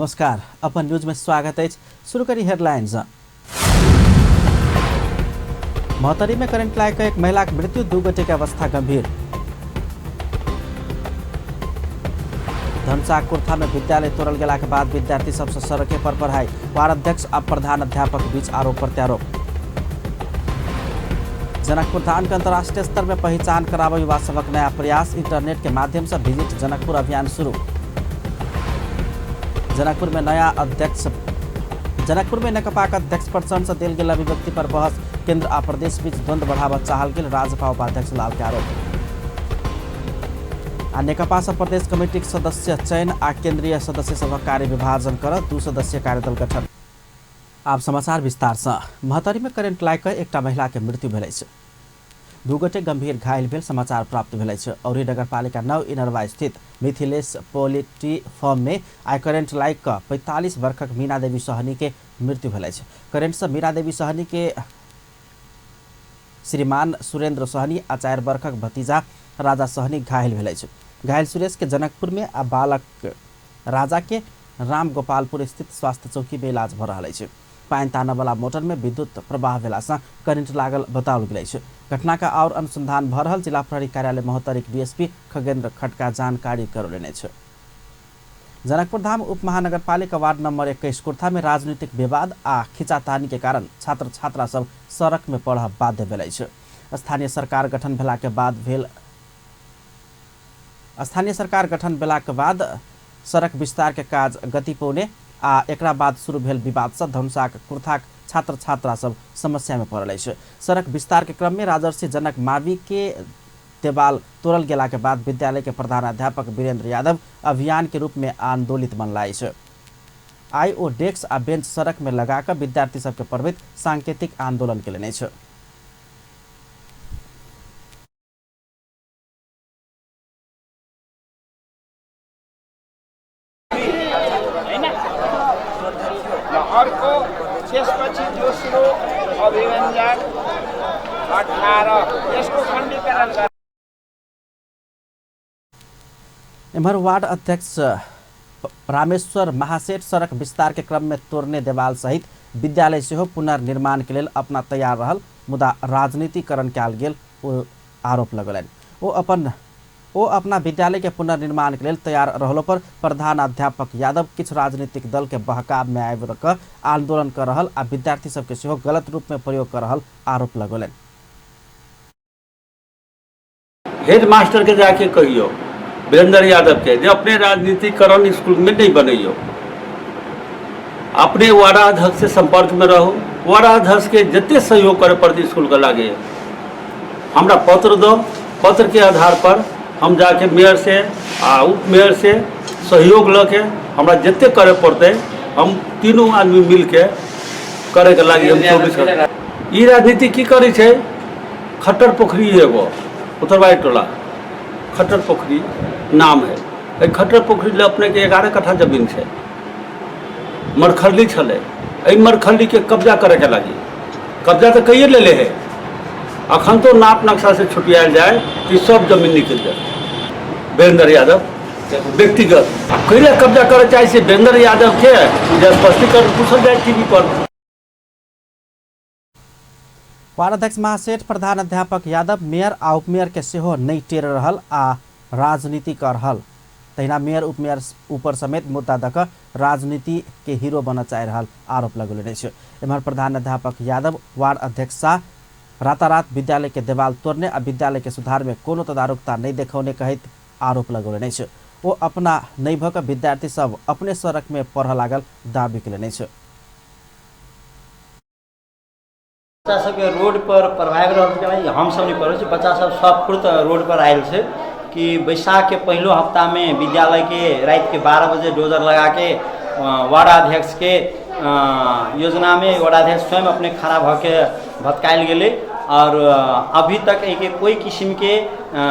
नमस्कार, अपन न्यूज में स्वागत है। शुरू करी हेडलाइंस। महोत्तरी में करंट लाग एक महिला के मृत्यु, 2 गोटे के अवस्था गंभीर। धनुषा कुर्था में विद्यालय तोड़ल गेला के बाद विद्यार्थी सबसे सड़के पर पढ़ाई। वार्ड अध्यक्ष आ प्रधान अध्यापक बीच आरोप प्रत्यारोप। जनकपुर धाम के अंतर्राष्ट्रीय स्तर में पहचान कराबय युवा सबक नया प्रयास। इंटरनेट के माध्यम से विजिट जनकपुर अभियान शुरू। जनकपुर में नया अध्यक्ष जनकपुर में नेकपा के अध्यक्ष प्रचंड से देल गेल अभिव्यक्ति पर बहस। केंद्र आ प्रदेश बीच द्वंद्व बढ़ावा चाहल गेल राजपा उपाध्यक्ष लाल के आरोप। आ नेकपा से प्रदेश कमेटी के सदस्य चयन आ केंद्रीय सदस्य सभक कार्य विभाजन कर 2 सदस्यीय कार्यदल गठन। आब समाचार विस्तार से। महोत्तरी में करंट लागि कऽ एकटा महिला के मृत्यु भेल अछि। 2 गोटे गंभीर घायल भेल समाचार प्राप्त भेल अछि। औरी नगरपालिका 9 इनरवा स्थित मिथिलेश पोल्ट्री फार्म में आइ करंट लागि कऽ 45 वर्षक मीना देवी सहनी के मृत्यु भेल अछि। करंट से मीना देवी सहनी के श्रीमान सुरेंद्र सहनी आ 4 वर्षक भतीजा राजा सहनी घायल भेल अछि। घायल सुरेश के जनकपुर में आ बालक राजा के रामगोपालपुर स्थित स्वास्थ्य चौकी में इलाज भऽ रहल अछि। पानि तानऽ वाला मोटर में विद्युत प्रवाह भेला सँ करंट लागल बताओल गेल अछि। घटना का और अनुसंधान भऽ रहल जिला प्रहरी कार्यालय महोत्तरीक डीएसपी खगेंद्र खड़का जानकारी करौलनि अछि। जनकपुर धाम उप महानगरपालिका वार्ड नंबर 21 कुर्था में राजनीतिक विवाद आ खिंचातानी के कारण छात्र छात्रा सब सड़क में पढ़ बाध्य भेल अछि। स्थानीय सरकार गठन भेला के बाद भेल स्थानीय सरकार गठन भेला के बाद सड़क विस्तार के काज गति पौने आ एकरा बाद शुरू भेल विवाद से धनुषाक कुर्थाक छात्र छात्रा सब समस्या में पड़ल अछि। सड़क विस्तार के क्रम में राजर्षि जनक मावि के देवाल तोड़ल गेला के बाद विद्यालय के प्रधानाध्यापक वीरेंद्र यादव अभियान के रूप में आंदोलित बनला अछि। आइ ओ डेस्क आ बेंच सड़क में लगा कऽ विद्यार्थी सबके पढ़बैत सांकेतिक आंदोलन केलनि अछि। अर्को त्यसपछि दोस्रो अभिव्यञ्जक 18 यसको खण्डीकरण। एम्हर वार्ड अध्यक्ष रामेश्वर महासेठ सड़क विस्तार के क्रम में तोड़ने देवाल सहित विद्यालय सेहो पुनर्निर्माण के लेल अपना तैयार रहल, मुदा राजनीतिकरण कयल गेल ओ आरोप लगौलनि। ओ अपना विद्यालय के पुनर्निर्माण के लेल तैयार रहलो पर प्रधानाध्यापक यादव किछु राजनीतिक दल के बहकाव में आबि कऽ आंदोलन कर रहल आ विद्यार्थी सबके सेहो गलत रूप में प्रयोग कर रहल आरोप लगौलनि। हेड मास्टर के जाके कहियो वीरेंद्र यादव के जे अपने राजनीतिकरण स्कूल में नहीं बनैयो, अपने वार्डाध्यक्ष से संपर्क में रहो, वार्डाध्यक्ष के जते सहयोग करे पड़ते स्कूल के लागे हमरा पत्र दो, पत्र के आधार पर हम जाके मेयर से आ उप मेयर से सहयोग ल के हमरा जते करे पड़ते हम तीनों आदमी मिल के करे के लागे हम 24 घंटा। ई राजनीति की करै छै? खट्टर पोखरी एगो उत्तरवारी टोला खट्टर पोखरी नाम है, एहि खट्टर पोखरी ले अपने के 11 कट्ठा जमीन छै, मरखल्ली छलै, एहि मरखल्ली के कब्जा करे के लागी कब्जा तो कैये लेले है, अखन तो नाप नक्शा से छुटियाल जाए कि सब जमीन निकल जाए। वीरेंद्र यादव व्यक्तिगत कैले कब्जा करे चाहे से वीरेंद्र यादव के जे स्पष्टीकरण पूछल जाए टीवी पर। वार्ड अध्यक्ष महासेठ प्रधान अध्यापक यादव मेयर आ उपमेयर के सेहो नहि टेर रहल आ राजनीति कर रहल, तहिना मेयर उपमेयर ऊपर समेत मुद्दा दऽ कऽ राजनीति के हीरो बनऽ चाहि रहल आरोप लगौलनि अछि। एम्हर प्रधान अध्यापक यादव वार्ड अध्यक्ष शाह रातारात विद्यालय के देवाल तोड़ने आ विद्यालय के सुधार में कोनो तदारुकता नहि देखौने कहैत आरोप लगौलनि अछि। ओ अपना नहि भऽ कऽ विद्यार्थी सब अपने सड़क में पढ़ऽ लागल दावी केलनि अछि। बच्चा सबके रोड पर पढ़ाबि रहल छै, हमसब नहि पढ़बै छी, बच्चा सब स्वफूर्त रोड पर आयल छै कि बैसाख के पहिलो हफ्ता में विद्यालय के राति के 12 बजे डोजर लगा के वार्डाध्यक्ष के योजना में वार्डाध्यक्ष स्वयं अपने खड़ा भऽ के भटकायल गेलै और अभी तक एहिके कोई किस्म के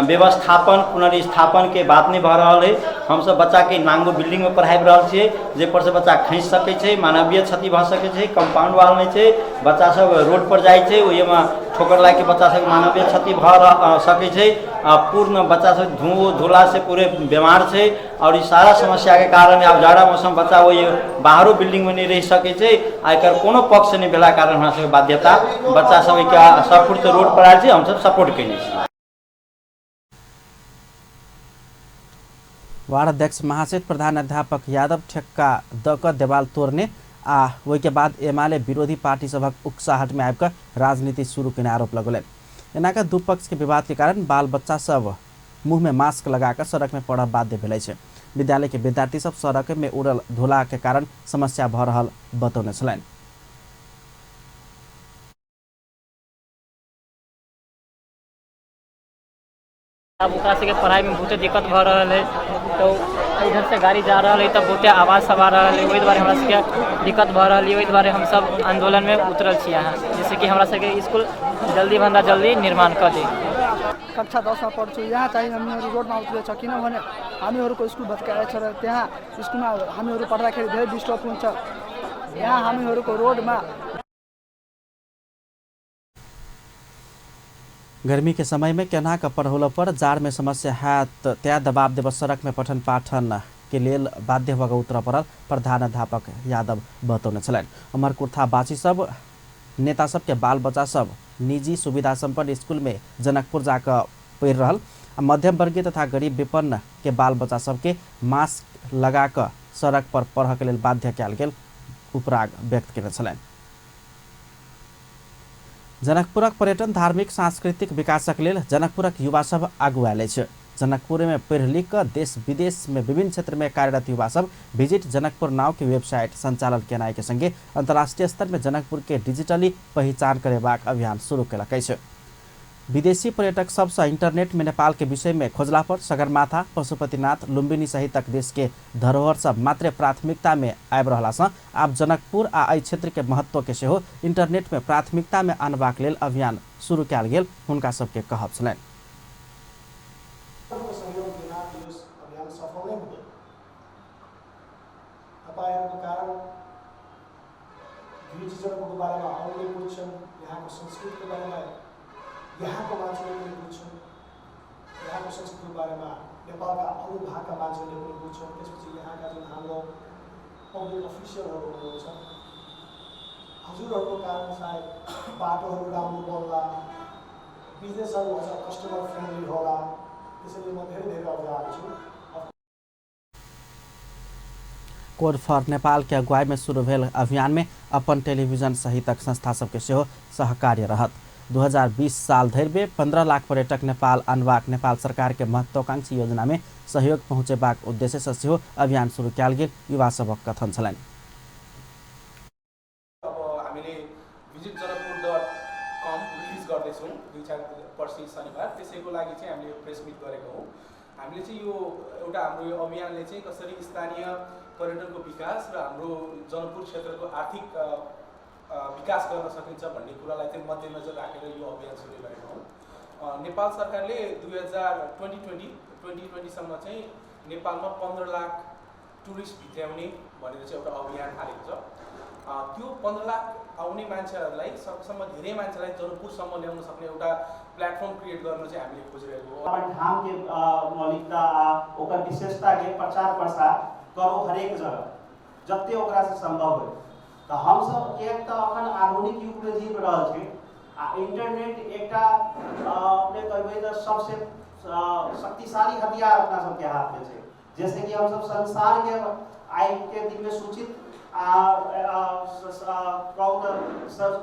व्यवस्थापन पुनर्स्थापन के बात नहीं भऽ रहल है। हमसब बच्चा के नांगो बिल्डिंग में पढ़ाबि रहल छियै, जाहि पर से बच्चा खसि सकै छै, मानवीय क्षति भऽ सकै छै, कंपाउंड वाल नहि छै, बच्चा सब रोड पर जाइ छै, ओहिमे ठोकर लागि के बच्चा सबके मानवीय क्षति भऽ सकै छै। पूर्ण बच्चा सब धूल धूला से पूरे बीमार छै और ई सारा समस्या के कारण आब जाड़ा मौसम बच्चा ओहि बाहरो बिल्डिंग में नहीं रहि सकै छै आ एकर कोनो पक्ष नहि भेला कारण हमरा सबके बाध्यता बच्चा सब एहिके सफुर्त रोड पर आयल छै, हमसब सपोर्ट कयने छी। वार्ड अध्यक्ष महासेठ प्रधानाध्यापक यादव ठेक्का द क देवाल तोड़ने आ ओहिके बाद एमाले विरोधी पार्टी सभक उकसाहट में आबि कऽ राजनीति शुरू केने आरोप लगौलनि। एना कऽ दू पक्ष के विवाद के कारण बाल बच्चा सब मुँह में मास्क लगा कऽ सड़क में पढ़ब बाध्य भेल अछि। विद्यालय के विद्यार्थी सब सड़क में उड़ल धूला के कारण समस्या भऽ रहल बतौने छलनि। आब ओकरा सबके पढ़ाइमे बहुते दिक्कत भऽ रहल है, तऽ इधरसँ गाड़ी जा रहल है तऽ बहुते आवाज सब आ रहल है, ओहि दुआरे हमरा सबके दिक्कत भऽ रहल यऽ। ओहि दुआरे हमसब आन्दोलनमे उतरल छी अहाँ, जाहिसँ कि हमरा सबके इसकुल जल्दी भन्दा जल्दी निर्माण कऽ दै। कक्षा 10 मा पढ्छु। यहाँ चाहिँ हामीहरू रोडमा उत्रेको छ किनभने हामीहरूको स्कुल भत्काएको छ र त्यहाँ स्कुलमा हामीहरू पढ्दाखेरि धेरै डिस्टर्ब हुन्छ। यहाँ हामीहरूको रोडमा गर्मी के समय में केना के पढ़ौला पर जाड़ में समस्या हैत त्या दबाव देव सड़क में पठन पाठन के लेल बाध्य भऽ उतर पड़ल प्रधानाध्यापक यादव बतौने छलनि। उम्हर कुर्थावासी सब नेता सबके बाल बच्चा सब निजी सुविधा सम्पन्न स्कूल में जनकपुर जाकऽ पढ़ि रहल आ मध्यम वर्गीय तथा गरीब विपन्न के बाल बच्चा सबके मास्क लगा कऽ सड़क पर पढ़ऽ के लेल बाध्य कयल गेल उपराग व्यक्त केने छलनि। जनकपुरक पर्यटन धार्मिक सांस्कृतिक विकासक लेल जनकपुरक युवा सब आगू आयल अछि। जनकपुर में पढ़ि लिख कऽ देश विदेश में विभिन्न क्षेत्र में कार्यरत युवा सब विजिट जनकपुर नाव के वेबसाइट संचालन केनाइ के संगे अंतर्राष्ट्रीय स्तर में जनकपुर के डिजिटली पहिचान करेबाक अभियान शुरू केलक अछि। विदेशी पर्यटक सबसँ इंटरनेट में नेपाल के विषय में खोजला पर सगरमाथा, पशुपतिनाथ, लुम्बिनी सहितक देश के धरोहर सब मात्रे प्राथमिकता में आबि रहला सँ आब जनकपुर आ एहि क्षेत्र के महत्व के सेहो इंटरनेट में प्राथमिकता में आनबाक लेल अभियान शुरू कयल गेल हुनका सबके कहब छलनि। सहयोग बिना यो अभियान सफल नै हुँदैन। तपाईहरूको कारण भिजिट जनकपुरको बारेमा अरूले बुझ्छन्, यहाँको संस्कृतिको बारेमा यहाँको मान्छेले पनि बुझ्छन्, यहाँको संस्कृतिको बारेमा नेपालका अरू भागका मान्छेहरूले पनि बुझ्छन्। त्यसपछि यहाँका जुन हाम्रो पब्लिक अफिसियलहरू हुनुहुन्छ, हजुरहरूको कारण सायद बाटोहरू राम्रो बन्ला, बिजनेसहरू अझ कस्टमर फ्रेन्डली होला। त्यसैले म धेरै धेरै आभारी छु। कोड फॉर नेपाल के अगुवाई में शुरू भेल अभियान में अपन टेलीविजन सहितक संस्था सबके सेहो सहकार्य रहत। 2020 साल धरि में 15 लाख पर्यटक नेपाल अनबाक नेपाल सरकार के महत्वाकांक्षी योजना में सहयोग पहुँचेबाक उद्देश्य से सेहो अभियान शुरू कयल गेल युवा सबक कथन छलनि। अब हामीले भिजिट janakpur.com release गर्दैछौँ 2-4 पर्सि शनिबार, त्यसैको लागि चाहिँ हामीले प्रेस मिट गरेको हौँ। हामीले चाहिँ यो एउटा हाम्रो यो अभियानले चाहिँ कसरी स्थानीय पर्यटनको विकास र हाम्रो जनकपुर क्षेत्रको आर्थिक विकास गर्न सकिन्छ भन्ने कुरालाई चाहिँ मध्यनजर राखेर यो अभियान सुरु गरेको हौँ। नेपाल सरकारले 2020 चाहिँ नेपालमा 15 लाख टुरिस्ट भित्र्याउने भनेर चाहिँ एउटा अभियान थालेको छ। त्यो 15 लाख आउने मान्छेहरूलाई सकेसम्म धेरै मान्छेलाई जनकपुरसम्म ल्याउन सक्ने एउटा प्लेटफर्म क्रिएट गर्न चाहिँ हामीले खोजिरहेको हो। अपन ठाम के मौलिकता आ ओकर विशेषता के प्रचार प्रसार करो हरेक जगह जते ओकरा से संभव हो। तो हम सब एक तो अखन आधुनिक युग में जीव रहल छी आ इंटरनेट एकटा अपने कहबै तऽ सबसे शक्तिशाली हथियार अपना सबके हाथ में छै, जैसे कि हम सब संसार के आइ के दिन में सूचित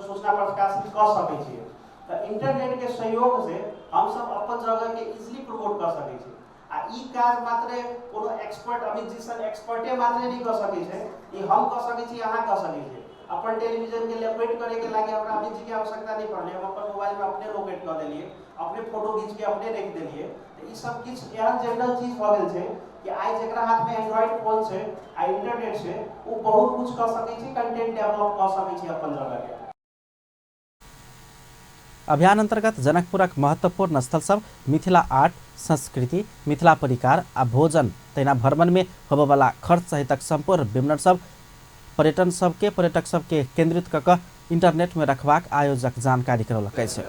सूचना प्रकाशित कऽ सकै छियै। तऽ इंटरनेट के सहयोग से हम सब अपन जगह के इजिली प्रमोट कऽ सकै छी। आ ई काज मात्रे कोनो एक्सपर्ट अमित जी सन एक्सपर्टे मात्रे नहीं कऽ सकै छै, ई हम कऽ सकै छी, अहाँ कऽ सकै छी। अपन टेलीविजन के लोकेट करे के लागि हमरा अमित जी के आवश्यकता नहीं पड़लै, हम अपन मोबाइल में अपने लोकेट कऽ देलियै, अपने फोटो घीच के अपने रखि देलियै। तऽ ई सब किछु एहन जनरल चीज भऽ गेल छै कि आइ जकरा हाथ में एंड्रॉइड फोन छै आ इंटरनेट छै ओ बहुत कुछ कऽ सकै छै, कंटेंट डेवलप कऽ सकै छै अपन जगह के। अभियान अंतर्गत जनकपुरक महत्वपूर्ण स्थल सब मिथिला आर्ट, संस्कृति, मिथिला परिकार आ भोजन तहिना भ्रमण में होबयवला खर्च सहितक संपूर्ण विवरण सब पर्यटक सबके केंद्रित कऽ कऽ इंटरनेट में रखबाक आयोजक जानकारी करौलक अछि।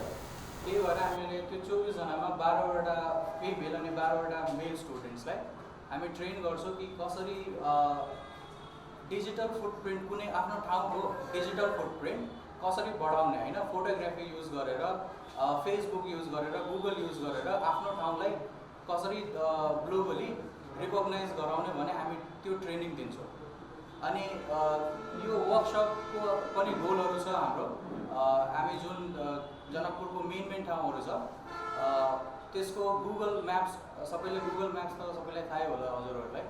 12वटा मेल स्टुडेन्ट्सलाई हामी ट्रेन गर्छौँ कि कसरी डिजिटल फुटप्रिन्ट, कुनै आफ्नो ठाउँको डिजिटल फुटप्रिन्ट कसरी बढाउने होइन, फोटोग्राफी युज गरेर, फेसबुक युज गरेर, गुगल युज गरेर आफ्नो ठाउँलाई कसरी ग्लोबली रिकग्नाइज गराउने भने हामी त्यो ट्रेनिङ दिन्छौँ। अनि यो वर्कसपको पनि गोलहरू छ हाम्रो। हामी जुन जनकपुरको मेन मेन ठाउँहरू छ त्यसको गुगल म्याप्स, सबैले गुगल म्याप्स त सबैलाई थाहै होला हजुरहरूलाई,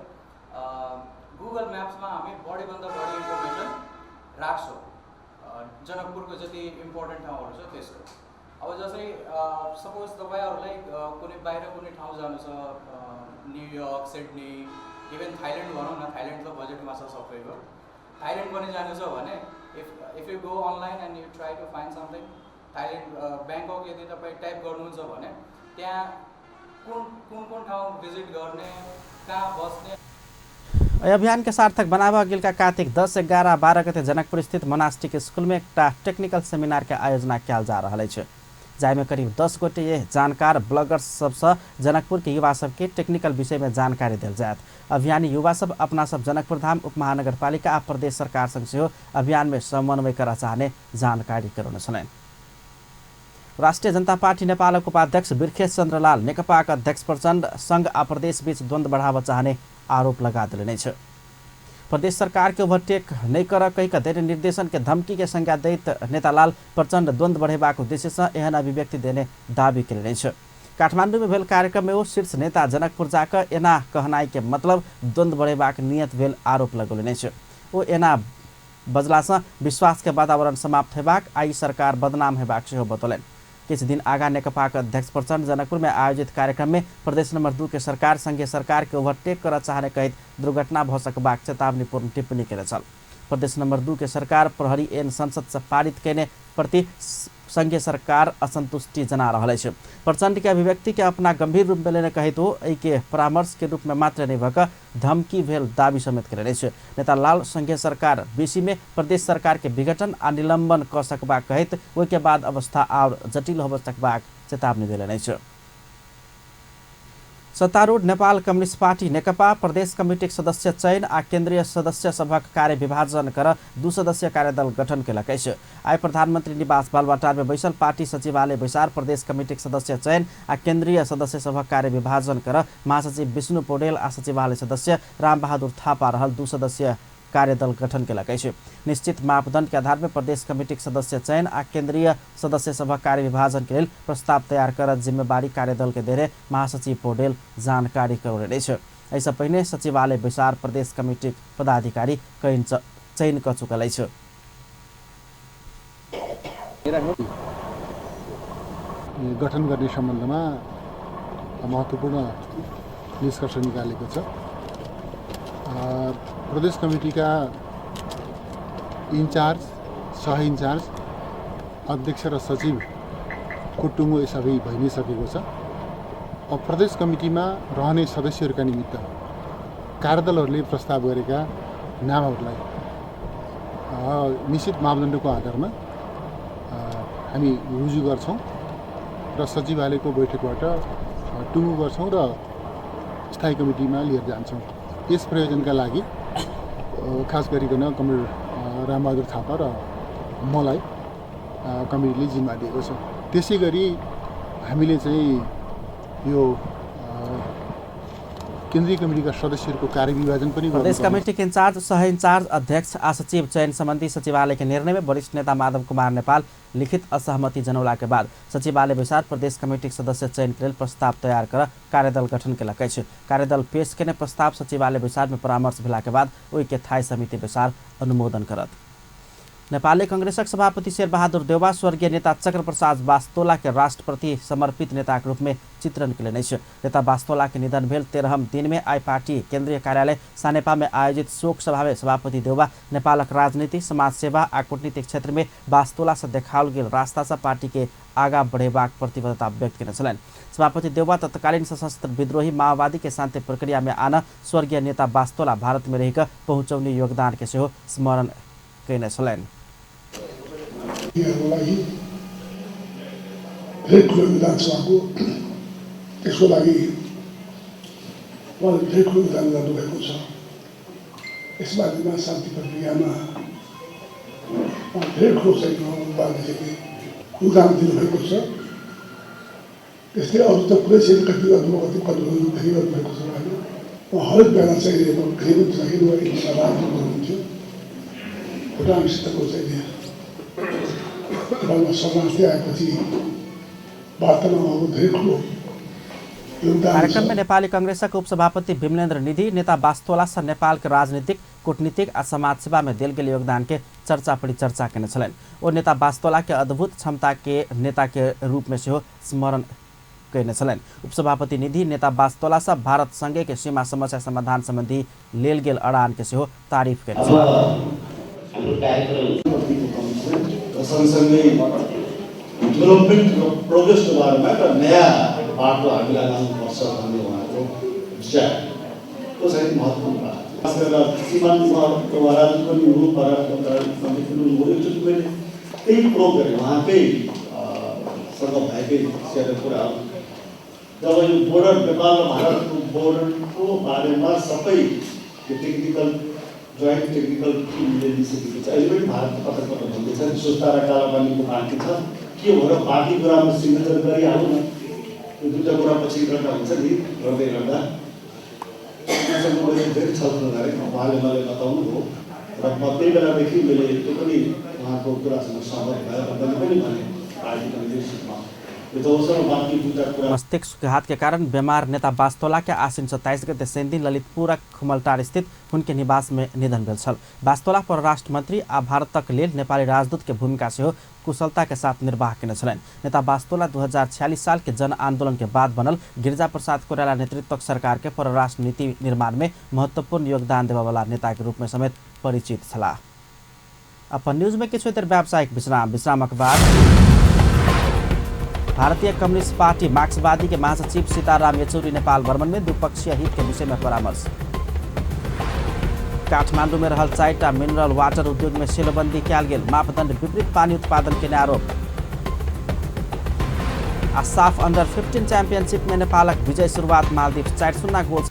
गुगल म्याप्समा हामी बढीभन्दा बढी इन्फर्मेसन राख्छौँ जनकपुरको जति इम्पोर्टेन्ट ठाउँहरू छ त्यसको। अब जस्तै सपोज तपाईँहरूलाई कुनै बाहिर कुनै ठाउँ जानु छ, न्युयोर्क, सिडनी, इभन थाइल्यान्ड भनौँ न, थाइल्यान्ड त बजेटमा छ सबैको, थाइल्यान्ड पनि जानु छ भने if you go online and you try to find something Thailand, Bangkok यदि तपाईँ टाइप गर्नुहुन्छ भने त्यहाँ कुन कुन कुन ठाउँ भिजिट गर्ने, कहाँ बस्ने। एहि अभियान के सार्थक बनाबऽ गिलका कार्तिक 10, 11, 12 गते जनकपुर स्थित मोनास्टिक स्कूल में एकटा टेक्निकल सेमिनार के आयोजना कयल जा रहल अछि, जाहिमे करीब 10 गोटे जानकार ब्लॉगर्स सबसँ जनकपुर के युवा सबके टेक्निकल विषय में जानकारी देल जायत। अभियानी युवा सब अपना सब जनकपुर धाम उपमहानगरपालिका आ प्रदेश सरकार संग सेहो अभियान में समन्वय करऽ चाहने जानकारी करौने छलनि। राष्ट्रिय जनता पार्टी नेपालक उपाध्यक्ष बिरखेश चन्द्रलाल नेकपाक अध्यक्ष प्रचण्ड संघ आ प्रदेश बीच द्वन्द्व बढ़ाबऽ चाहने आरोप लगा देलनि अछि। प्रदेश सरकार के ओवरटेक नहि करऽ कहि कऽ देने निर्देशन के धमकी के संज्ञा दैत नेतालाल प्रचण्ड द्वन्द्व बढ़ेबाक उद्देश्य सँ एहन अभिव्यक्ति देने दावी केलनि अछि। काठमांडू में भेल कार्यक्रम में ओ शीर्ष नेता जनकपुर जाकऽ एना कहनाइ के मतलब द्वन्द्व बढ़ेबाक नियत भेल आरोप लगौलनि अछि। ओ एना बजलासँ विश्वास के वातावरण समाप्त हेबाक आ ई सरकार बदनाम हेबाक सेहो बतौलनि। किछु दिन आगा नेकपाक अध्यक्ष प्रचण्ड जनकपुर में आयोजित कार्यक्रम में प्रदेश नंबर 2 के सरकार संघीय सरकार के ओवरटेक करऽ चाहने कहैत दुर्घटना भऽ सकबाक चेतावनीपूर्ण टिप्पणी केने छल। प्रदेश नंबर 2 के सरकार प्रहरी ऐन संसद से पारित केने प्रति संघीय सरकार असंतुष्टि जना रहल अछि। प्रचण्ड के अभिव्यक्ति के अपना गंभीर रूप में लेने कहैत ओ एहि के परामर्श के रूप में मात्र नहि भऽ कऽ धमकी भेल दावी समेत केलनि अछि। नेता लाल संघीय सरकार बेसी में प्रदेश सरकार के विघटन आ निलंबन कऽ सकबाक कहैत ओहि के बाद अवस्था आओर जटिल होबऽ सकबाक चेतावनी देलनि अछि। सत्तारूढ़ नेपाल कम्युनिस्ट पार्टी नेकपा प्रदेश कमिटीक सदस्य चयन आ केंद्रीय सदस्य सभक कार्य विभाजन कर 2 सदस्यीय कार्यदल गठन केलक अछि। आइ प्रधानमंत्री निवास बालवाटार में बैसल पार्टी सचिवालय बैसार प्रदेश कमिटीक सदस्य चयन आ केंद्रीय सदस्य सभक कार्य विभाजन कर महासचिव विष्णु पौडेल आ सचिवालय सदस्य रामबहादुर थापा रहल 2 सदस्यीय कार्यदल गठन केलक अछि। निश्चित मापदंड के आधार पर प्रदेश कमिटीक सदस्य चयन आ केंद्रीय सदस्य सभक कार्य विभाजन के लेल प्रस्ताव तैयार करत जिम्मेवारी कार्यदल के देने महासचिव पौडेल जानकारी करौलनि अछि। एहिसँ पहिने सचिवालय बैसार प्रदेश कमिटीक पदाधिकारी चयन कऽ चुकल अछि। गठन गर्ने सम्बन्धमा महत्त्वपूर्ण निष्कर्ष निकालेको छ। प्रदेश कमिटीका इन्चार्ज, सह इन्चार्ज, अध्यक्ष र सचिवको टुङ्गो यसअघि भइ नै सकेको छ। अब प्रदेश कमिटीमा रहने सदस्यहरूका निमित्त कार्यदलहरूले प्रस्ताव गरेका नामहरूलाई निश्चित मापदण्डको आधारमा हामी रुजु गर्छौँ र सचिवालयको बैठकबाट टुङ्गो गर्छौँ र स्थायी कमिटीमा लिएर जान्छौँ। यस प्रयोजनका लागि खास गरिकन कमरेड रामबहादुर थापा र मलाई कमिटीले जिम्मा दिएको छ। त्यसै गरी हामीले चाहिँ यो केन्द्रीय कमिटीका सदस्यहरूको कार्यविभाजन पनि प्रदेश कमिटी के इन्चार्ज, सह इन्चार्ज, अध्यक्ष आ सचिव चयन संबंधी सचिवालय के निर्णय में वरिष्ठ नेता माधव कुमार नेपाल लिखित असहमति जनौला के बाद सचिवालय बैसार प्रदेश कमिटी सदस्य चयन के लेल प्रस्ताव तैयार कर कार्यदल गठन केलक अछि। कार्यदल पेश केने प्रस्ताव सचिवालय बैसार में परामर्श भेला के बाद ओहि के थाई समिति बैसार अनुमोदन करत। नेपाली कांग्रेसक सभापति शेरबहादुर देउवा स्वर्गीय नेता चक्रप्रसाद बास्तोला के राष्ट्रप्रति समर्पित नेताक रूप में चित्रण केलनि अछि। नेता बास्तोला के निधन भेल 13 दिन में आइ पार्टी केंद्रीय कार्यालय सानेपा में आयोजित शोक सभा में सभापति देउवा नेपालक राजनीति, समाजसेवा आ कूटनीतिक क्षेत्र में बास्तोला से देखाओल गेल रास्ता से पार्टी के आगा बढ़ेबाक प्रतिबद्धता व्यक्त केने छलनि। सभापति देउवा तत्कालीन सशस्त्र विद्रोही माओवादी के शान्ति प्रक्रिया में आन स्वर्गीय नेता बास्तोला भारत में रहिकऽ पहुँचौने योगदान के सेहो स्मरण केने छलनि। लागि धेरै ठुलो योगदान छ उहाँको। त्यसको लागि उहाँले धेरै ठुलो योगदान गर्नुभएको छ। यस बारेमा शान्ति प्रक्रियामा उहाँ धेरै ठुलो चाहिँ उहाँले चाहिँ योगदान दिनुभएको छ। त्यस्तै अरू त कुरै छैन, कति गर्नुभयो कति गर्नुभयो धेरै गर्नुभएको छ उहाँले। उहाँ हरेक बेला चाहिँ गृहमन्त्री हुनुहुन्थ्यो, भुटानसितको चाहिँ नेपालमा शरणार्थी आएपछि वार्तामा उहाँको धेरै ठुलो योगदान। कार्यक्रम में नेपाली कांग्रेसक उपसभापति विमलेन्द्र निधि नेता बास्तोला सँ नेपाल के राजनीतिक, कूटनीतिक आ समाज सेवा में देल गेल योगदान के चर्चा परिचर्चा केने छलनि। ओ नेता बास्तोला के अद्भुत क्षमता के नेता के रूप में सेहो स्मरण केने छलनि। उपसभापति निधि नेता बास्तोला सँ भारत संगे के सीमा समस्या समाधान संबंधी लेल गेल अड़ान के सेहो तारीफ केने छलनि। सँगसँगै डेभलपमेन्ट र प्रोग्रेसको बारेमा एउटा नयाँ बाटो हामीलाई लानुपर्छ भन्ने उहाँको विचार त्यो चाहिँ महत्त्वपूर्ण कुरा। खास गरेर श्रीमान महाराज पनि हुनु, परराष्ट्र मन्त्री पनि हुनुभयो। एकचोटि मैले त्यही प्रोभ गरेँ, उहाँकै सँग भएकै सेयर कुराहरू। जब यो बोर्डर नेपाल र भारतको बोर्डरको बारेमा सबै यो टेक्निकल जोइन्ट टेक्निकल टिमले लिइसकेको छ, अहिले पनि भारत पटक पटक भन्दैछ नि सुस्ता र कालापानीको बाँकी छ, के हो र बाँकी कुरामा सिग्नेचर गरिहालौँ न, त्यो दुईवटा कुरा पछि गर्दा हुन्छ नि। गर्दै गर्दा उहाँसँग मैले धेरै छलफल गरेँ, उहाँले मलाई बताउनु भयो र म त्यही बेलादेखि मैले त्यो पनि उहाँको कुरासँग सहमत भएर मैले पनि भनेँ पार्टीको लिडरसिपमा। मस्तिष्क घात के कारण बीमार नेता बास्तोला के आश्विन 27 गते शनिदिन ललितपुरक खुमलटार स्थित हुनके निवास में निधन भेल छल। बास्तोला परराष्ट्र मंत्री आ भारतक लेल नेपाली राजदूत के भूमिका सेहो कुशलता के साथ निर्वाह केने छलनि। नेता बास्तोला 2046 साल के जन आंदोलन के बाद बनल गिरिजा प्रसाद कोइराला नेतृत्वक सरकार के परराष्ट्र नीति निर्माण में महत्वपूर्ण योगदान देबयवला नेता के रूप में समेत परिचित छलाह। अपन न्यूज में किछु देर व्यावसायिक विश्राम, विश्रामक बाद भारतीय कम्युनिस्ट पार्टी मार्क्सवादी के महासचिव सीताराम येचुरी नेपाल भ्रमण में द्विपक्षीय हित के विषय में परामर्श। काठमांडू में रहल 4टा मिनरल वाटर उद्योग में सेलोबंदी कयल गेल, मापदंड विपरीत पानी उत्पादन के आरोप। आ साफ अंडर 15 चैंपियनशिप में नेपालक विजय शुरुआत, मालदीव 4-0 गोल।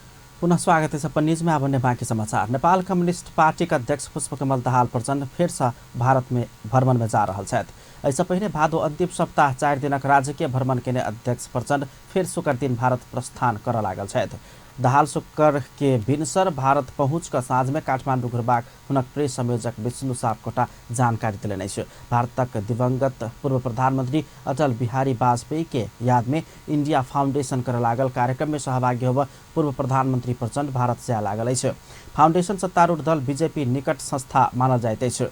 पुनः स्वागत है अपन न्यूज में। आब बाँकी समाचार। नेपाल कम्युनिस्ट पार्टी के अध्यक्ष पुष्पकमल दाहाल प्रचण्ड फेरसँ भारत में भ्रमण में जा रहल छथि। एहिसँ पहिने भादो अंतिम सप्ताह 4 दिनक राजकीय भ्रमण केने अध्यक्ष प्रचण्ड फेर शुक्र दिन भारत प्रस्थान करऽ लागल छथि। दाहाल शुक्र के भिनसर भारत पहुँच कऽ साँझ में काठमांडू घुरबाक हुनक प्रेस संयोजक विष्णु सापकोटा जानकारी देलनि अछि। भारतक दिवंगत पूर्व प्रधानमंत्री अटल बिहारी वाजपेयी के याद में इंडिया फाउंडेशन करऽ लागल कार्यक्रम में सहभागी होब पूर्व प्रधानमंत्री प्रचण्ड भारत जाय लागल अछि। फाउंडेशन सत्तारूढ़ दल बीजेपी निकट संस्था मानल जाइत अछि।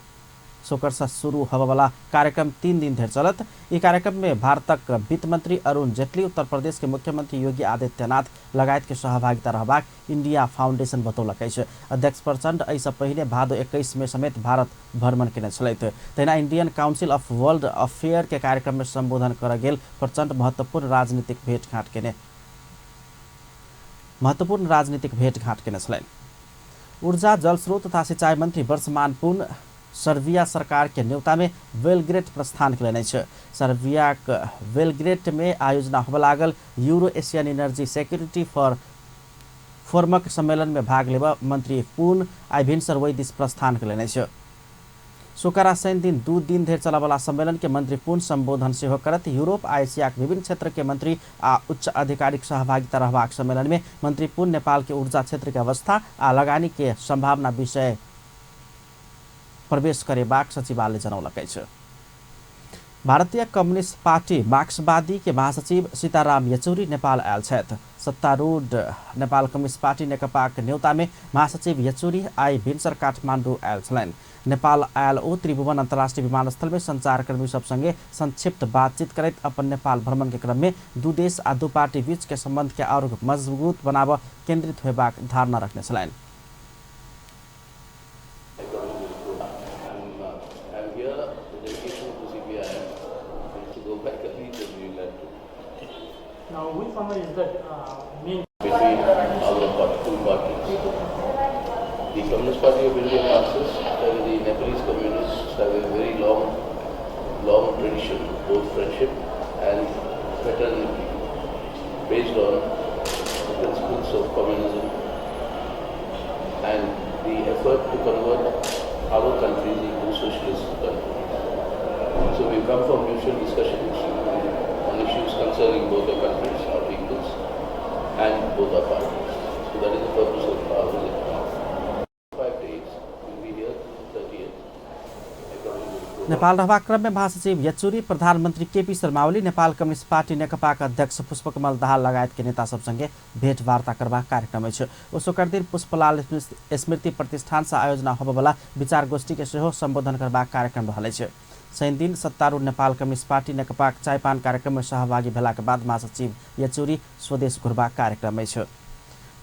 शुक्र से शुरू होबयवला कार्यक्रम 3 दिन धरि चलत। ई कार्यक्रम में भारतक वित्त मंत्री अरुण जेटली, उत्तर प्रदेश के मुख्यमंत्री योगी आदित्यनाथ लगायत के सहभागिता रहबाक इंडिया फाउंडेशन बतौलक अछि। अध्यक्ष प्रचण्ड एहिसँ पहिने भादो 21 में समेत भारत भ्रमण केने छलथि। तहिना Indian council of world affair के कार्यक्रम में संबोधन करऽ गेल प्रचण्ड महत्वपूर्ण राजनीतिक भेटघाट केने छलनि। ऊर्जा, जलस्रोत तथा सिंचाई मंत्री वर्षमान पुन सर्बिया सरकार के न्योता में बेलग्रेड प्रस्थान केलनि अछि। सर्बियाक बेलग्रेड में आयोजना होबय लागल यूरो एशियन एनर्जी सिक्योरिटी फोरमक सम्मेलन में भाग लेबऽ मंत्री पुन आइ भिनसर ओहि दिस प्रस्थान केलनि अछि। शुक्र आ शनि दिन 2 दिन धरि चलयवला सम्मेलन के मंत्री पुन संबोधन सेहो करत। यूरोप आ एशियाक विभिन्न क्षेत्र के मंत्री आ उच्च अधिकारीक सहभागिता रहबाक सम्मेलन में मंत्री पुन नेपाल के ऊर्जा क्षेत्र के अवस्था आ लगानी के संभावना विषय प्रवेश करेबाक सचिवालय जनौलक अछि। भारतीय कम्युनिस्ट पार्टी मार्क्सवादी के महासचिव सीताराम येचुरी नेपाल आयल छथि। सत्तारूढ़ नेपाल कम्युनिस्ट पार्टी नेकपाक न्योता में महासचिव येचुरी आइ भिनसर काठमांडू आयल छलनि। नेपाल आयल ओ त्रिभुवन अंतर्राष्ट्रीय विमानस्थल में संचारकर्मी सब संगे संक्षिप्त बातचीत करैत अपन नेपाल भ्रमण के क्रम में दू देश आ दू पार्टी बीच के संबंध के और मजबूत बनाबऽ केंद्रित होयबाक धारणा रखने छलनि। Now, which one is the main between our two parties? The Communist Party of India Marxists and the Nepalese Communists have a very long tradition, both friendship and fraternity, based on the principles of communism concerning both our countries, our peoples, and both our parties. So that is the purpose of our visit now. 5 days, we'll be here till the 30th. I probably will go. Nepal रहबाक क्रममे महासचिव येचुरी, प्रधानमन्त्री KP Sharma Oli, Nepal communist party नेकपाक अध्यक्ष पुष्पकमल दाहाल लगायतके नेता सबसँगे भेटवार्ता करबाक कार्यक्रम अछि। ओ शुक्र दिन पुष्पलाल स्मृति प्रतिष्ठानसँ आयोजना होबयवला विचार गोष्ठीके सेहो सम्बोधन करबाक कार्यक्रम रहल अछि। शनिदिन सत्तारूढ़ नेपाल कम्युनिस्ट पार्टी नेकपाक चायपान कार्यक्रममे सहभागी भेलाक बाद महासचिव येचुरी स्वदेश घुरबाक कार्यक्रम अछि।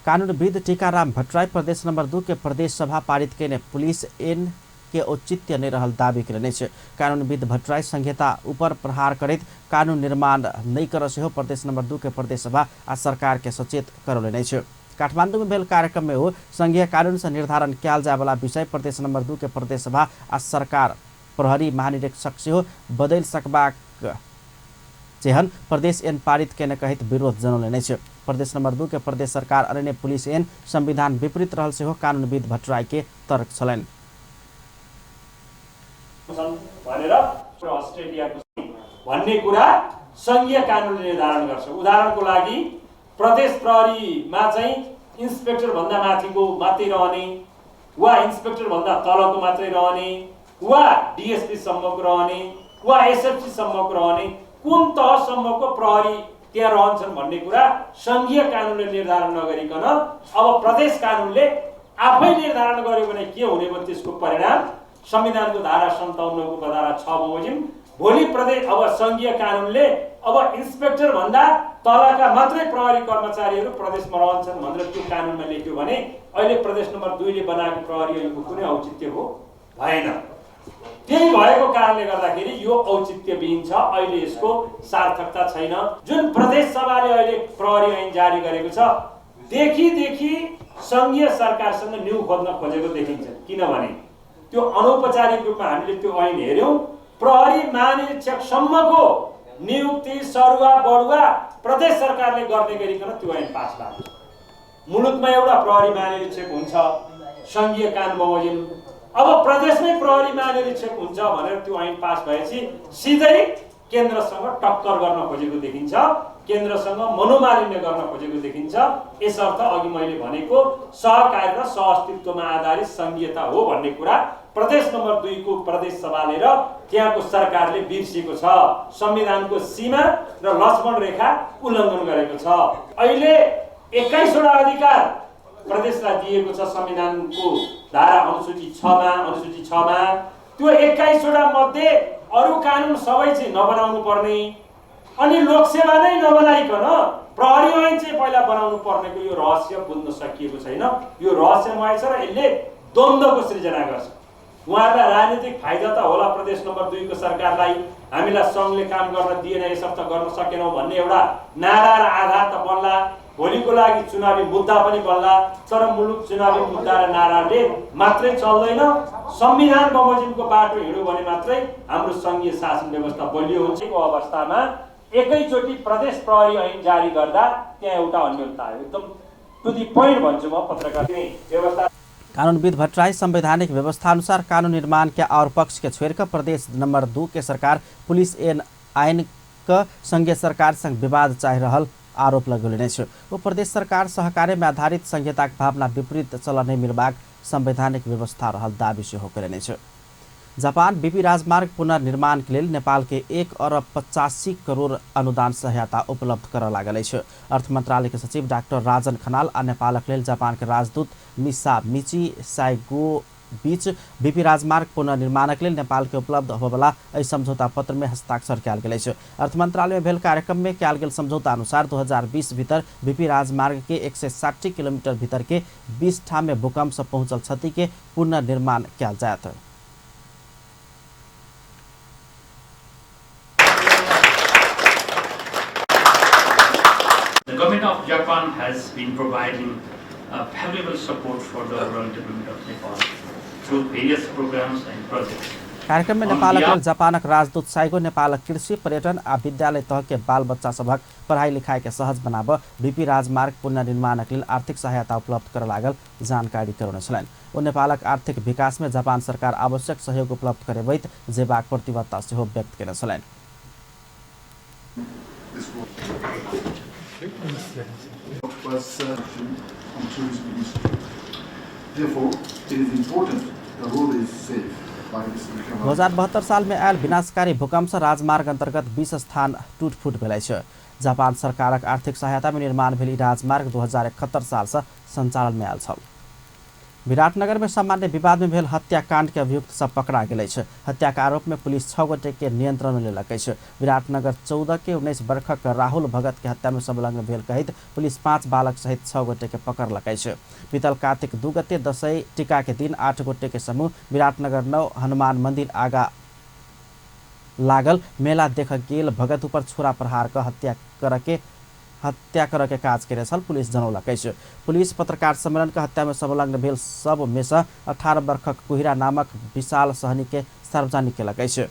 कानूनविद टीकाराम भट्टराई प्रदेश नंबर 2 के प्रदेश सभा पारित कयने पुलिस एन के औचित्य नहि रहल दावी कयलनि अछि। कानूनविद भट्टराई संहिता ऊपर प्रहार करैत कानून निर्माण नहि करऽ सेहो प्रदेश नंबर 2 के प्रदेश सभा आ सरकार के सचेत करौलनि अछि। काठमांडू में भेल कार्यक्रम में ओ संघीय कानून से निर्धारण कयल जायवला विषय प्रदेश नंबर 2 के प्रदेश सभा आ सरकार प्रहरी महानिरीक्षक सेहो बदलि सकबाक जेहन प्रदेश एन पारित कयने कहैत विरोध जनौलनि अछि। प्रदेश नंबर 2 के प्रदेश सरकार अनने पुलिस एन संविधान विपरीत रहल सेहो कानूनविद भट्टराई के तर्क छलनि। भनेर अस्ट्रेलियाको भन्ने कुरा संघीय कानुनले निर्धारण गर्छ। उदाहरणको लागि प्रदेश प्रहरीमा चाहिँ इन्सपेक्टर भन्दा माथिको मात्रै रहने वा इन्सपेक्टर भन्दा तलको मात्रै रहने वा डिएसपी सम्मको रहने वा एसएफसी सम्मको रहने, कुन तहसम्मको प्रहरी त्यहाँ रहन्छन् भन्ने कुरा संघीय कानुनले निर्धारण नगरिकन अब प्रदेश कानुनले आफै निर्धारण गर्यो भने के हुने भयो त्यसको परिणाम संविधानको धारा 57 को धारा 6 बमोजिम भोलि प्रदेश अब संघीय कानुनले अब इन्सपेक्टर भन्दा तलका मात्रै प्रहरी कर्मचारीहरू प्रदेशमा रहन्छन् भनेर त्यो कानुनमा लेख्यो भने अहिले प्रदेश नम्बर 2 ले बनाएको प्रहरी ऐनको कुनै औचित्य हो भएन। त्यही भएको कारणले गर्दाखेरि यो औचित्यविहीन छ, अहिले यसको सार्थकता छैन। जुन प्रदेश सभाले अहिले प्रहरी ऐन जारी गरेको छ देखिदेखि संघीय सरकारसँग न्यु खोज्न खोजेको देखिन्छ। किनभने त्यो अनौपचारिक रूपमा हामीले त्यो ऐन हेऱ्यौँ, प्रहरी महानिरीक्षकसम्मको नियुक्ति सरुवा बढुवा प्रदेश सरकारले गर्ने गरिकन त्यो ऐन पास भएको छ। मुलुकमा एउटा प्रहरी महानिरीक्षक हुन्छ सङ्घीय कानुन बमोजिम, अब प्रदेशमै प्रहरी महानिरीक्षक हुन्छ भनेर त्यो ऐन पास भएपछि सिधै केन्द्रसँग टक्कर गर्न खोजेको देखिन्छ, केन्द्रसँग मनोमालिन्य गर्न खोजेको देखिन्छ। यसर्थ अघि मैले भनेको सहकार्य र सहअस्तित्वमा आधारित सङ्घीयता हो भन्ने कुरा प्रदेश नम्बर 2 को प्रदेश सभाले र त्यहाँको सरकारले बिर्सिएको छ। संविधानको सीमा र लक्ष्मण रेखा उल्लङ्घन गरेको छ। अहिले 21 वटा अधिकार प्रदेशलाई दिएको छ संविधानको धारा अनुसूची 6 मा। त्यो 21 वटा मध्ये अरू कानुन सबै चाहिँ नबनाउनु पर्ने अनि लोकसेवा नै नबनाइकन प्रहरी ऐन चाहिँ पहिला बनाउनु पर्नेको यो रहस्य बुझ्न सकिएको छैन। यो रहस्यमय छ र यसले द्वन्द्वको सृजना गर्छ। उहाँहरूलाई राजनीतिक फाइदा त होला प्रदेश नम्बर 2 को सरकारलाई, हामीलाई सङ्घले काम गर्न दिएन यसर्थ गर्न सकेनौँ भन्ने एउटा नारा र आधार त बन्ला, भोलिको लागि चुनावी मुद्दा पनि बन्ला। तर मुलुक चुनावी मुद्दा र नाराले मात्रै चल्दैन। संविधान बमोजिमको बाटो हिँड्यो भने मात्रै हाम्रो सङ्घीय शासन व्यवस्था बलियो हुन्छ। अवस्थामा एकैचोटि प्रदेश प्रहरी ऐन जारी गर्दा त्यहाँ एउटा अन्यलता आयो। एकदम टु the point भन्छु म पत्रकार व्यवस्था। कानूनविद भट्टराई संवैधानिक व्यवस्था अनुसार कानून निर्माण के और पक्ष के छोड़कर प्रदेश नंबर 2 के सरकार पुलिस एन आइन के संघीय सरकार संग विवाद चाहि रहल आरोप लगौलनि अछि। ओ प्रदेश सरकार सहकार्य में आधारित संहिताक भावना विपरीत चल नहि मिलबाक संवैधानिक व्यवस्था रहल दावी सेहो कयलनि अछि। जापान बीपी राजमार्ग पुनर्निर्माण के लेल नेपाल के 1 अरब 85 करोड़ अनुदान सहायता उपलब्ध करऽ लागल अछि। अर्थ मंत्रालय के सचिव डाक्टर राजन खनाल आ नेपालक लेल जापान के राजदूत मिसा मिची साइगो बीच बीपी राजमार्ग पुनर्निर्माणक लेल नेपाल के उपलब्ध होबयवला एहि समझौता पत्र में हस्ताक्षर कयल गेल अछि। अर्थ मंत्रालय में भेल कार्यक्रम में कयल गेल समझौता अनुसार 2020 भीतर बीपी राजमार्ग के 160 किलोमीटर भीतर के 20 ठाम में भूकंप से पहुंचल क्षति के पुनर्निर्माण कयल जायत। The government of Japan has been providing valuable support for the overall development of Nepal through various programs and projects. कार्यक्रम में नेपालक लेल जापानक राजदूत साइगो नेपालक कृषि, पर्यटन आ विद्यालय तह के बाल बच्चा सभक पढ़ाई लिखाई के सहज बनाब बीपी राजमार्ग पुनर्निर्माणक लेल आर्थिक सहायता उपलब्ध करऽ लागल जानकारी करौने छलनि। ओ नेपालक आर्थिक विकास में जापान सरकार आवश्यक सहयोग उपलब्ध करेबैत जेबाक प्रतिबद्धता सेहो व्यक्त केने छलनि। This was on tourism industry. Therefore, it is important the road is safe by this recovery. 2072 साल में आयल विनाशकारी भूकंप से राजमार्ग अंतर्गत 20 स्थान टूटफूट भेल अछि। जापान सरकारक आर्थिक सहायता में निर्माण भेल ई राजमार्ग 2071 साल से संचालन में आयल छल। विराटनगर में सामान्य विवाद में भेल हत्याकांड के अभियुक्त सब पकड़ा गेल अछि। हत्या के आरोप में पुलिस 6 गोटे के नियंत्रण में लेलक अछि। विराटनगर 14 के 19 वर्षक राहुल भगत के हत्या में संलग्न भेल कहैत पुलिस 5 बालक सहित 6 गोटे के पकड़लक अछि। बीतल कार्तिक 2 गते दसैँ टीका के दिन 8 गोटे के समूह विराटनगर 9 हनुमान मंदिर आगा लागल मेला देख गेल भगत ऊपर छुरा प्रहार क हत्या करके काज केने छल पुलिस जनौलक अछि। पुलिस पत्रकार सम्मेलन के हत्या में संलग्न भेल सब में से 18 वर्षक कुहिरा नामक विशाल सहनी के सार्वजनिक केलक अछि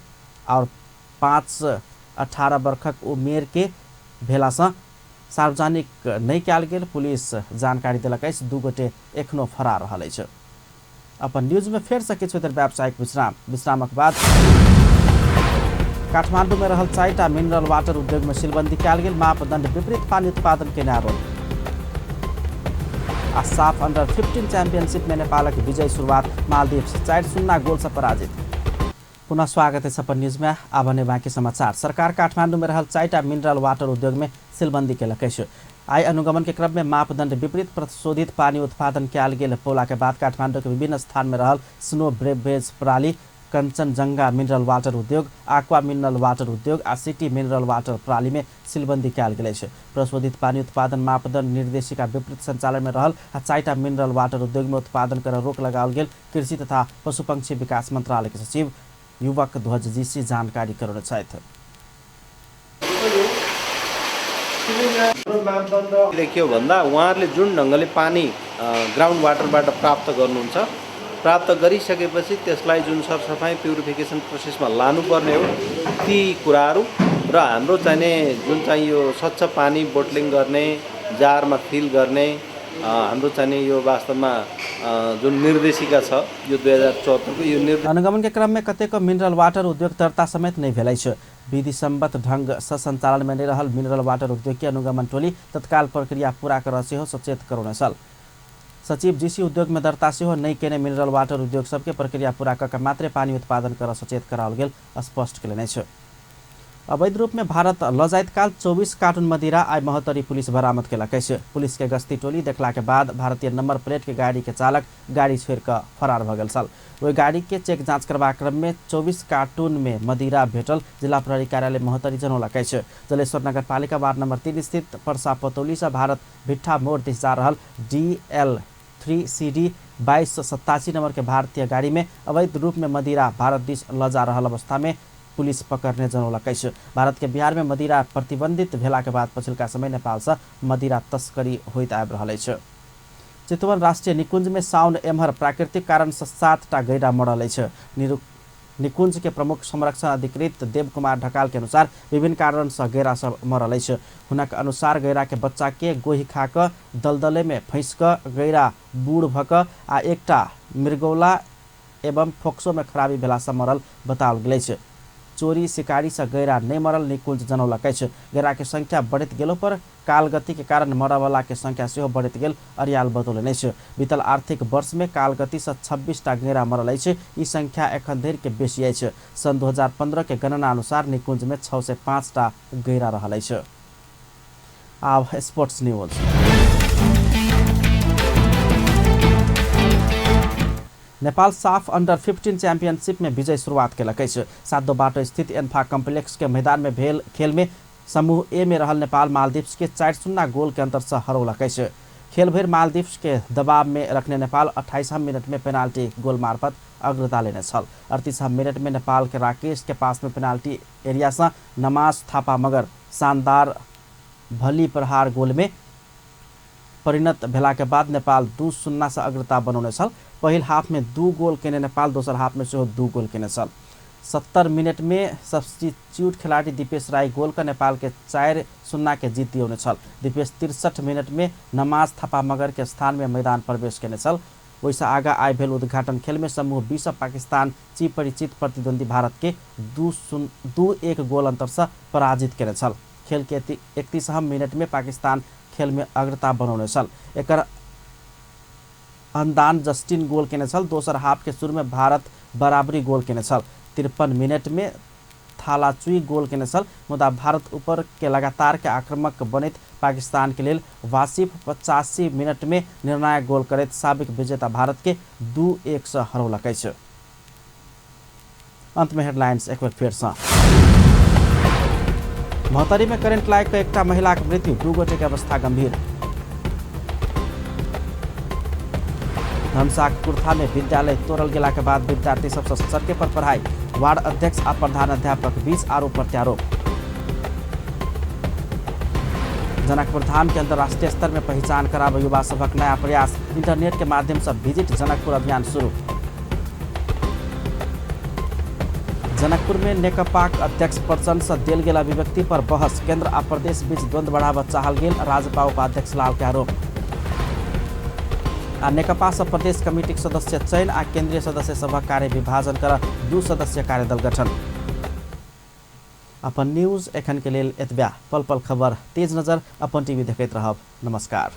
और 5-18 वर्षक उमेर के भेला से सार्वजनिक नहि कयल गेल पुलिस जानकारी देलक अछि। 2 गोटे एखनो फरार रहल अछि। अपन न्यूज में फेर से किछु देर व्यावसायिक विश्रामक बाद काठमांडू में रहल 4टा मिनरल वाटर उद्योग में सीलबंदी कयल गेल। मापदंड विपरीत पानी उत्पादन केने आरोप। आ साफ अंडर 15 चैंपियनशिप में नेपालक विजयी शुरुआत, मालदीव 4-0 गोल से पराजित। पुनः स्वागत है अपन न्यूज में। आब ने बाकी समाचार। सरकार काठमांडू में रहल 4टा मिनरल वाटर उद्योग में सीलबंदी केलक अछि। आइ अनुगमन के क्रम में मापदंड विपरीत प्रशोधित पानी उत्पादन कयल गेल पौला के बाद काठमांडू के विभिन्न स्थान में रहल स्नो ब्रेवेज प्रणाली, कंचनजंगा मिनरल वाटर उद्योग, aqua mineral water उद्योग आ सिटी मिनरल वाटर प्रणाली में सीलबंदी कयल गेल अछि। प्रशोधित पानी उत्पादन मापदंड निर्देशिका विपरीत संचालन में रहल आ 4टा मिनरल वाटर उद्योग में उत्पादन कर रोक लगाओल गेल कृषि तथा पशुपक्षी विकास मंत्रालय के सचिव युवक ध्वज जीसी जानकारी करौने छथि। के भन्दा उहाँहरूले जुन ढङ्गले पानी ग्राउन्ड वाटरबाट प्राप्त गर्नुहुन्छ, प्राप्त गरिसकेपछि त्यसलाई जुन सरसफाइ प्युरिफिकेसन प्रोसेसमा लानुपर्ने हो ती कुराहरू र हाम्रो चाहिने जुन चाहिँ यो स्वच्छ पानी बोटलिङ गर्ने, जारमा फिल गर्ने हाम्रो चाहिने यो वास्तवमा जुन निर्देशिका छ यो 2074 को यो अनुगमन के क्रम में कतेको मिनरल वाटर उद्योग दर्ता समेत नहीं भेल अछि। विधि सम्मत ढंग से संचालन में नहीं रहल मिनरल वाटर उद्योग के अनुगमन टोली तत्काल प्रक्रिया पूरा कर सेहो सचेत करौने छल। सचिव जीसी उद्योग में दर्ता सेहो नहि केने मिनरल वाटर उद्योग सबके प्रक्रिया पूरा कऽ मात्रे पानी उत्पादन कर सचेत कराओल गेल स्पष्ट केलनि अछि। अवैध रूप में भारत ल जाइत काल 24 कार्टून मदिरा आइ महोत्तरी पुलिस बरामद केलक अछि। पुलिस के गश्ती टोली देखला के बाद भारतीय नंबर प्लेट के गाड़ी के चालक गाड़ी छोड़ि कऽ फरार भऽ गेल छल। ओहि गाड़ी के चेक जांच करबाक क्रम में 24 कार्टून में मदिरा भेटल जिला प्रहरी कार्यालय महोत्तरी जनौलक अछि। जलेश्वर नगरपालिका वार्ड नंबर 3 स्थित परसा पतौली से भारत भिट्ठा मोड़ दिस जा रहल DL 3CD 2287 number के भारतीय गाड़ी में अवैध रूप में मदिरा भारत दिस ल जा रहल अवस्था में पुलिस पकड़ने जनौलक अछि। भारत के बिहार में मदिरा प्रतिबंधित भेला के बाद पछिलका समय नेपाल से मदिरा तस्करी होइत आबि रहल अछि। चितवन राष्ट्रीय निकुंज में साउन एम्हर प्राकृतिक कारण से 7टा गैडा मरल अछि। निकुंज के प्रमुख संरक्षण अधिकृत देव कुमार ढकाल के अनुसार विभिन्न कारण से गैरा सब मरल अछि। हुनक अनुसार गैरा के बच्चा के गोही खा कऽ दलदले में फंसि कऽ गैरा बूढ़ भऽ कऽ आ एकटा मृगौला एवं फोक्सो में खराबी भेला से मरल बताओल गेल अछि। चोरी शिकारी से गैरा नहीं मरल निकुंज जनौलक अछि। गैरा के संख्या बढ़ैत गेलो पर कालगति के कारण मरयवला के संख्या सेहो बढ़ैत गेल अरियाल बतौलनि अछि। बीतल आर्थिक वर्ष में कालगति से 26टा गैरा मरल अछि। ई संख्या एखन धरि के बेसी अछि। सन् 2015 के गणना अनुसार निकुंज में 605टा गैरा रहल अछि। आब sports news. Nepal SAFF under 15 championship में विजय शुरुआत केलक अछि। सातो बाटो स्थित एन्फा कम्प्लेक्स के मैदान में भेल खेल में समूह ए में रहल नेपाल मालदीव्स के 4-0 गोल के अंतर से हरौलक अछि। खेल भरि मालदीव्स के दबाव में रखने नेपाल 28 मिनट में पेनाल्टी गोल मार्फत अग्रता लेने छल। 38 मिनट में नेपाल के राकेश के पास में पेनाल्टी एरिया से नमाज थापा मगर शानदार भली प्रहार गोल में परिणत भेला के बाद नेपाल 2-0 से अग्रता बनौने छल। पहिल हाफ में 2 गोल केने नेपाल दोसर हाफ में सेहो 2 गोल केने छल। 70 मिनट में सब्स्टिट्यूट खिलाड़ी दीपेश राई गोल का नेपाल के 4-0 के जीत दियौने छल। दीपेश 63 मिनट में नमाज थापा मगर के स्थान में मैदान प्रवेश केने छल। ओहिसँ आगा आइ भेल उद्घाटन खेल में समूह बी सँ पाकिस्तान चिर परिचित प्रतिद्वंदी भारत के 2-1 गोल अंतर से पराजित केने छल। खेल के 31 मिनट में पाकिस्तान खेल में अग्रता बनौने छल। एकर अंदान जस्टिन गोल केने छल। दोसर हाफ के शुरू में भारत बराबरी गोल केने छल। 53 मिनट में थालाचुई गोल केने छल, मुदा भारत ऊपर के लगातार के आक्रामक बनैत पाकिस्तान के लेल वासिफ 85 मिनट में निर्णायक गोल करैत साबिक विजेता भारत के 2-1 से हरौलक अछि। अंत में हेडलाइंस एक बेर फेर से। महोत्तरी में करेंट लागि कऽ एकटा महिलाक मृत्यु, 2 गोटे के अवस्था गंभीर। धनसाक कुर्था में विद्यालय तोड़ल गेला के बाद विद्यार्थी सबसँ सड़के पर पढ़ाई, वार्ड अध्यक्ष आ प्रधानाध्यापक बीच आरोप प्रत्यारोप। जनकपुर धाम के अंतर्राष्ट्रीय स्तर में पहचान कराबऽ युवा सभक नया प्रयास, इंटरनेट के माध्यम से विजिट जनकपुर अभियान शुरू। जनकपुर में नेकपाक अध्यक्ष प्रचंड से देल गेल अभिव्यक्ति पर बहस, केंद्र आ प्रदेश बीच द्वंद्व बढ़ाबऽ चाहल गेल राजपा उपाध्यक्ष लाल के आरोप। आ नेकपा से प्रदेश कमिटीक सदस्य चयन आ केंद्रीय सदस्य सभक कार्य विभाजन कर 2 सदस्य कार्यदल गठन। अपन न्यूज एखन के लेल एतबा। पल पल खबर तेज नजर अपन टीवी देखैत रहब। नमस्कार।